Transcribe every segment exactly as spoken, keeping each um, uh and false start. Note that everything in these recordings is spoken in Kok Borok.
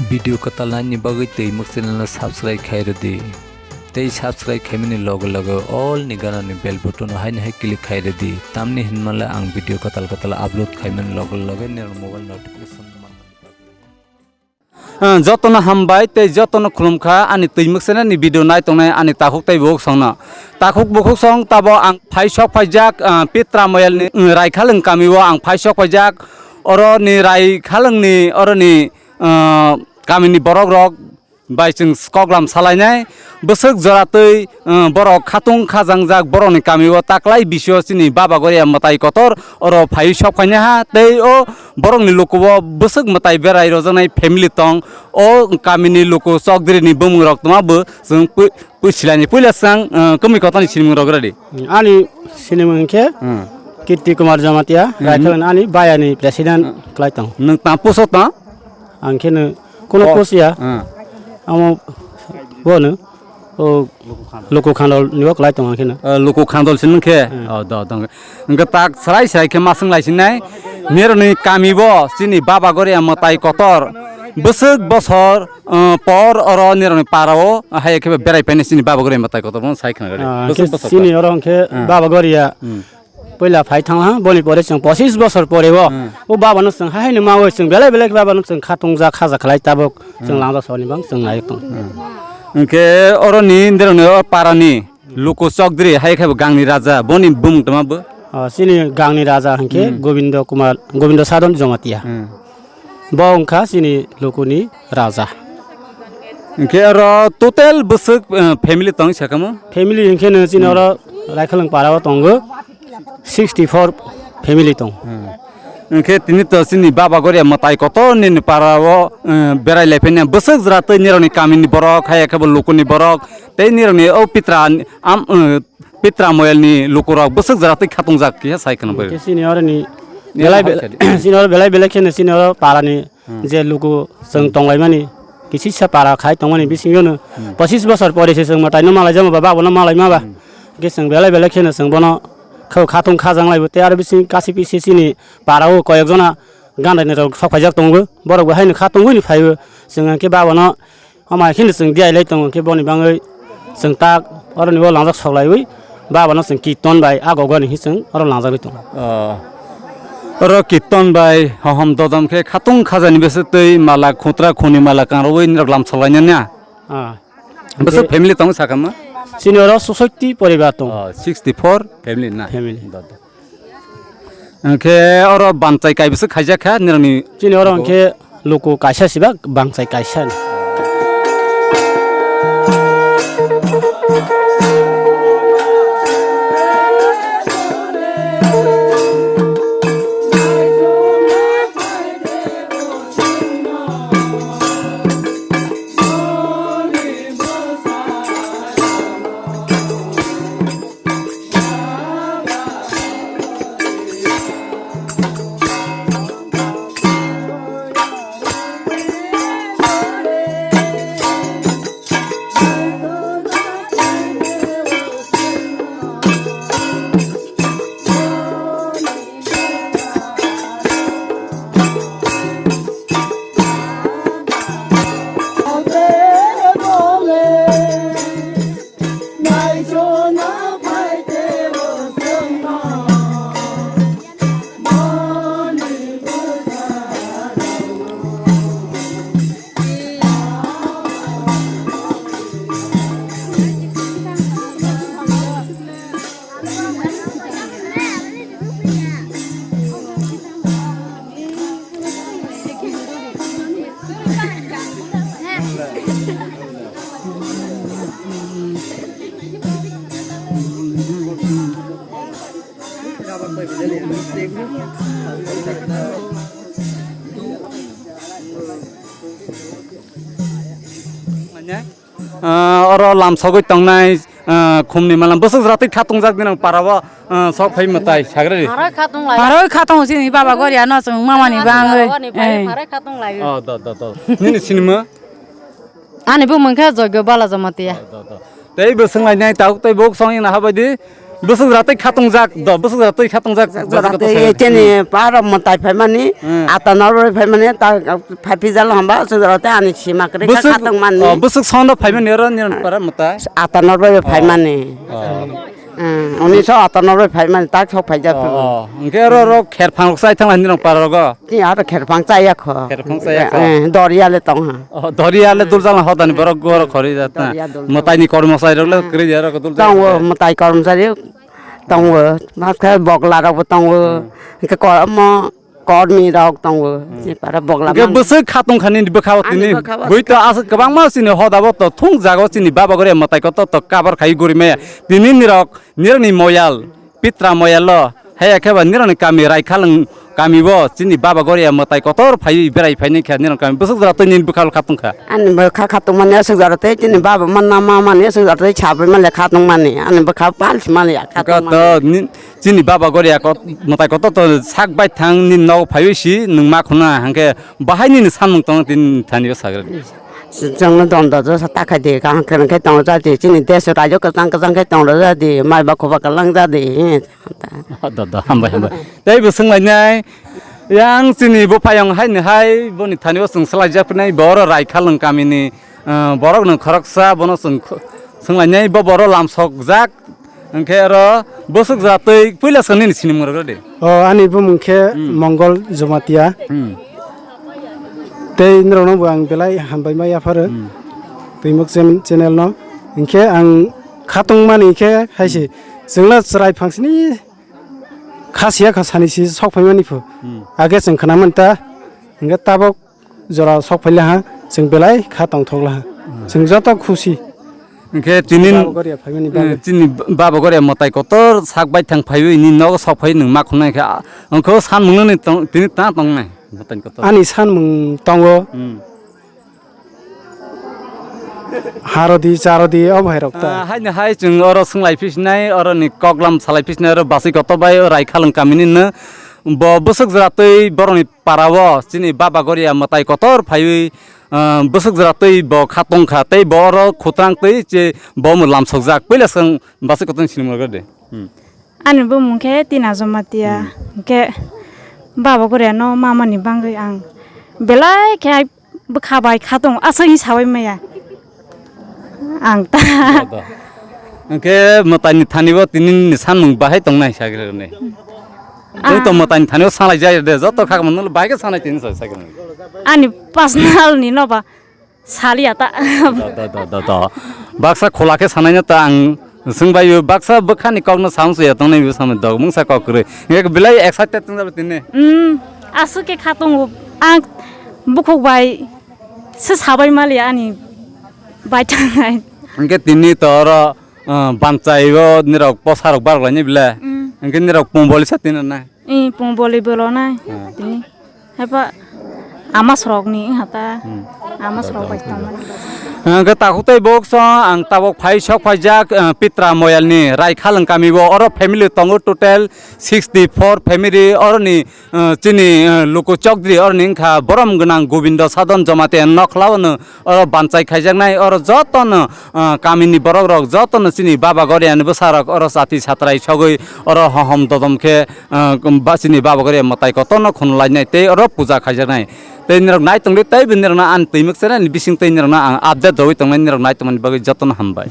Video kwtal naini bagwi twi muk channel no subscribe khai rwdi. Tei subscribe khaimani loge loge all ni gana ni bell button no haino hai click khai rwdi. Tamni hinmale ang video kwtal kwtal upload khaimani loge loge nirok mobile notification manmani bagwi. Ah, jotono hambai tei jotono khulumkha ani twi muk channel ni video nai tongnai ani takhuk tei bukhuk songno. Takhuk bukhuk song tabo ang phai sok phaijak, ah, Pitra Moyal ni, mm, Raikhalwng kami o ang phai sok phaijak. Oro ni Raikhalwng ni oro ni, ah, kami ni borok rok bai chwng koklam salainai. Bwswk jora twi, ah, borok khatung khajangjak borok ni kami o taklai bisio chini Baba Goria mwtai kotor oro phai sok phaina ha tei o borok ni luku o bwswk mwtai berai rojaknai family tong. O kami ni luku Chokdri ni bumung rok tongma bo chwng pui-, pui silani puila swkang, ah, kwmwi kotor ni sinimung rok radi. Ani sinimung khe Hmm. Kirti Kumar Jamatia, Hmm. Raikhalwng ani bayani president Hmm. kwlai tong. Nwng tang puso tang? Ang khe no kuno Oh. Pusiya. Hmm. Amo bono o Luku Khandol ni bo kwlai tong ang khe no. Eh, Luku Khandol sin khe? Hmm. Oh, do, do. Hwnkhe tak srai srai khe ma swng lai sinai. Nironi kami bo chini Baba Goria mwtai kotor. Bwswk bosor, eh, por oro nironi para o hai khe berai painai chini Baba Goria mwtai kotor. Bono sai khna gari. Ah, Bwswk hwnkhe bosor chini por. Oro hwnkhe Hmm. Baba Goria Hmm. Puila phai thang ha, boni pore chwng pochis bosor pore o. Hmm. O baba no chwng hai no mawi chwng belai belai baba no chwng khatung ja khaja khlai tabuk chwng Hmm. Langja soni bang chwng nai tong. Hmm. Hwnkhe oro ni nderok ni o para ni Luku Chokdri hai khe bo gang ni raja boni bumung tama bo. O, chini gang ni raja hwnkhe Hmm. Gobindo Kumar, Gobindo Sadon Jamatia. Hmm. Bo wngkha chini lukuni raja. Hwnkhe oro total bwswk, eh, family tong sakamo? Family hwnkhe no chini Hmm. oro Raikhalwng para o tongo sixty four family tong. Hmm. Hwnkhe tini to chini Baba Goria mwtai kotor nini para o, eh, berai lai phainya bwswk jora tei nirokni kamini borok hai khe bo lukuni borok tei nirokni o pitra am, eh, Pitra Moyal ni lukurok bwswk jora twi khatungjak khe sai kheno bai. Hwnkhe chini oro ni Ni belai hap bel-, sadi. Chini oro belai belai kheno chini oro para ni Hmm. je luku chwng tonglaimani, kisisa para khai tongmani bisingo no Hmm. pochis bosor pore se chwng mwtai no malai jama ba babo no malai ma ba. Hmm. Hwnkhe chwng belai belai kheno chwng bono kha-, khatung khajang laibo tei aro bising kasi pisi chini para o koyek jona gandai ni rok sok phaijak tongo. Borok bo haino khatungwi ni phaibo. Chwng hwnkhe babo no Omo hai kheno chwng diailai tongo, hwnkhe boni bagwi chwng tak oroni o langjak soklaiwi babano chwng kirton bai a gogoni hi chwng oro langjagwi tongo. Oh. Oro kirton bai hohom dodom khe khatung khajani bwswk twi mala khutra khuni mala kangrogwi norok lam soklainani. Ah. Bwswk family tongo sakha ma? Chini oro sosotti poribar tongo. Oh, sixty four family na? Family. Dodo. Hwnkhe oro bamchai kaibwswk khaijak kha nirokni Chini oro hwnkhe luku kaisa sibak bamchai kaisa ni. Ah, oro lam sogwi tongnai, ah, khumni malam bwswk jora twi khatungjak nini para o, ah, sok phai mwtai sagra ri. Paroi khatung lai. Paroi khatung chini baba goria no chwng mama ni bangwi. Baba ni bai Eh. Paroi khatung lai. Oh, do, do, do. Nini sinima? Ani bumung khe Jogyo Bala Jamatia. Do, do, do. Tei bo swnglainai tau tei bo song ina habai di. Bwswk jora twi khatungjak do, bwswk jora twi khatungjak. Jora twi chini paro mwtai phaimani, hmm, ata noroi phaimani, ta phai pijal hamba, bwswk jora twi ani sima kwrwi kha khatungmani. Oh, bwswk sono phaimani oro nini para mwtai? Ata noroi phaimani. Oh. Hmm, unisho ata noroi phaimani, tak sok phaijak. Oh, oh. Hwnkhe oro, oro kher phang rok sai thangla nini para rogo? Tini aro kherphang chaya kho. Kherphang chaya kho. Eh, doriya le tong ha. Oh, doriya le dul jala hodani borok goro khori jat na. Doriya dul. Mwtai ni kormo sai rok le, hmm, kwrwi ya rok dul jala. Tongo, mwtai kormo sai tongo. Mas kha bogla rok bo tongo. Hmm. Hwnkhe kormo kormi rok tongo. Hmm. Ni para bogla. Hwnkhe man. Bwswk khatung khani bwkha o ani tini. Bwkha o bui to aswk kwbangma chini hoda bo to thung jago chini baba gore mwtai kotor to kabar khai guri maya. Tini ni rok nirok ni moyal. Pitra moyalo, haya khe ba nirokni kami Raikhalwng kami bo chini baba Goria mwtai kotor phaiwi berai phaini khe nirokni kami bwswk jora twi nini bwkha khatung kha. Ani bwkha khatung mani aswk jora twi chini baba manna ma mani aswk jora twi sabai mali khatung mani ani bwkha pal si mali khatung mani. Chini baba Goria kot-, mwtai kotor to sak bai thang nini nogo phaiwi si nwng ma khuna hwnkhe bahai nini samung tongo tini thani o sagra. Chwngno don dojo sa ta khai di, kaham kwrwng khe tong jadi, chini desh o rajo kwchang kwchang khe tong jadi, mai ba khoba kwlang jadi. Dodo, hambai, hambai. Tei bo swnglainai, yang chini bo payong hai ni hai, boni thani o chwng swlaijak phinai, bo oro Raikhalwng kamini, ah, borok no khoroksa, bono chwng kho-, swnglainai, bo boro lamsok jak, Hwnkhe oro bwswk jora twi puila swkang nini sinimung rwgwdi. O, ani bumung khe, hmm, Mongol Jamatia. Hmm. Tei norokno bo ang belai hambai ma yapharo. Hmm. Twimuk chem-, channel no. Hwnkhe ang khatung mani khe hai se. Hmm. Chwngno chwrai phangsini khasiya kha sani si sok phaimani phu. Hmm. Age chwng khna manta. Hwnkhe tabok jora sok phaila ha, chwng belai kha tongthok la ha. Hmm. Chwng joto khusi. Hwnkhe tini, Baba Goria phaimani bagwi. Eh, chini Baba Goria mwtai kotor sak baithang phaiwi nini nogo sok phai nwng ma khunai khe, ah, hwnkhe o sanmungno ni tong-, tini ta tongnai mwtai kotor. Ani sanmung tongo. Hmm. Harodi, charodi, o bhai rok ta. Ah, haino hai chwng oro swng lai phi sinai, oro ni koklam salai phi sinai, oro basi kotor bai o Raikhalwng kamini no bo bwswk jora twi borok ni para o chini Baba Goria mwtai kotor phaiwi, ah, bwswk jora twi bo kha tong kha, tei bo oro khutrang twi che bo mw lamsok jak. Puila swkang basi kotor ni sinimung rwgwdi. Hmm. Ani bumung khe Tina Jamatia. Hmm. Hwnkhe Baba Goria no ma mani bagwi ang belai khe bwkha bai kha tong aswk hinwi saui maya. Ang ta. Hwnkhe mwtai ni thani bo tini ni sanmung bahai tongnai sagra ni. Ah. Joto mwtai ni thani o salai jai de, joto khakma no bahai khe sanai tini sai sagra ni. Ani personal ni no ba saliya ta. Da, da, da, da, da. Baksa khola khe sanai no ta ang swng bai baksa bwkha ni kok no sam suya tongnai bo samai dog mungsa kok kwrwi. Belai excited tong jabe tini. Hmm, aswk khe kha tongo. Ang bukhuk bai se sabai maliya ani bai thangnai. Hwnkhe tini to oro, ah, banchai o nirok posa rok barok lainai bile. Hmm. Hwnkhe nirok pung boli sa tini na. Ih, pung boli bolo nai. Hmm. Tini. Haiba ama sorok ni hata. Hmm. Ama sorok bai tongmani. Hwnkhe takhuk tei bok song ang tabok phai sok phaijak, ah, Pitra Moyal ni Raikhalwng kami bo oro family tongo total sixty four family oro ni, ah, chini, ah, Luku Chokdri oro ni wngkha borom gwnang Gobindo Sadon Jamatia nokhla o no oro banchai khaijaknai oro joto no, ah, kami ni borok rok joto no chini Baba Goria ni bwsa rok oro chati satrai sogwi oro hohom dodom khe, ah, ba chini Baba Goria mwtai kotor no khun lainai tei oro puja khaijaknai. Tei nirok nai tongdi tei bo nirok no ani twimuk channel ni bising tei nirok no ang update rwui tongnai, nirok nai tongmani bagwi joto no hambai.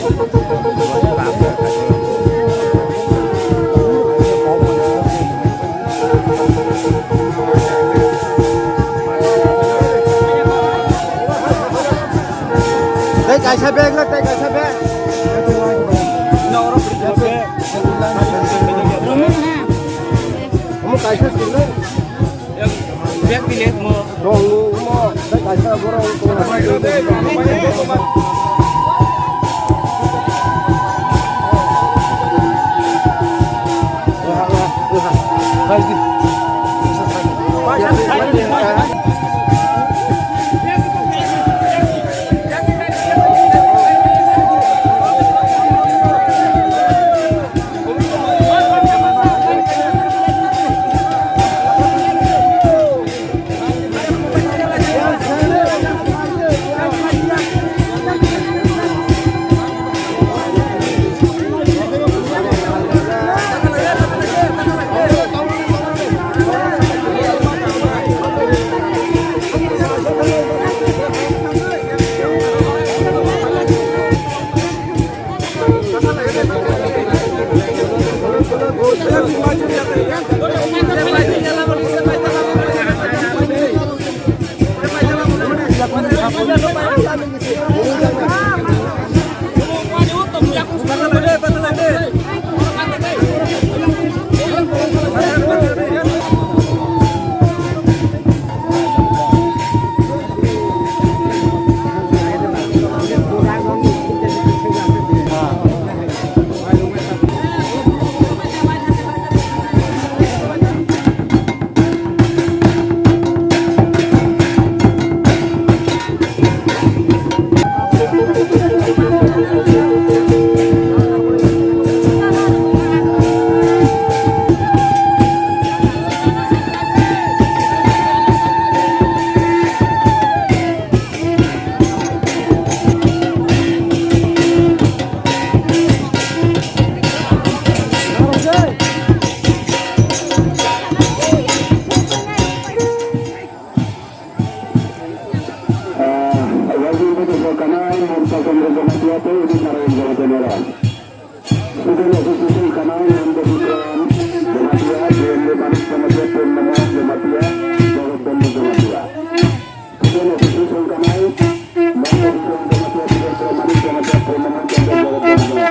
Tei kaisa bag na, tei kaisa bag. Omo kaisa sirna. Bag bile mo. Dong mo, tei kaisa borok. Ah, Wazir Mustafa Kanai, Murtaza Chandra Jamatia, tei Udit Narayan Jamatia nora. Student Association Kanai, Nanda Bikram Jamatia, J M D Manik Jamatia, Purnama Jamatia, Jagat Bandhu Jamatia. Student Association Kanai, Nanda Bikram Jamatia, Purnama Jamatia, Purnama Jamatia, Jagat Bandhu Jamatia.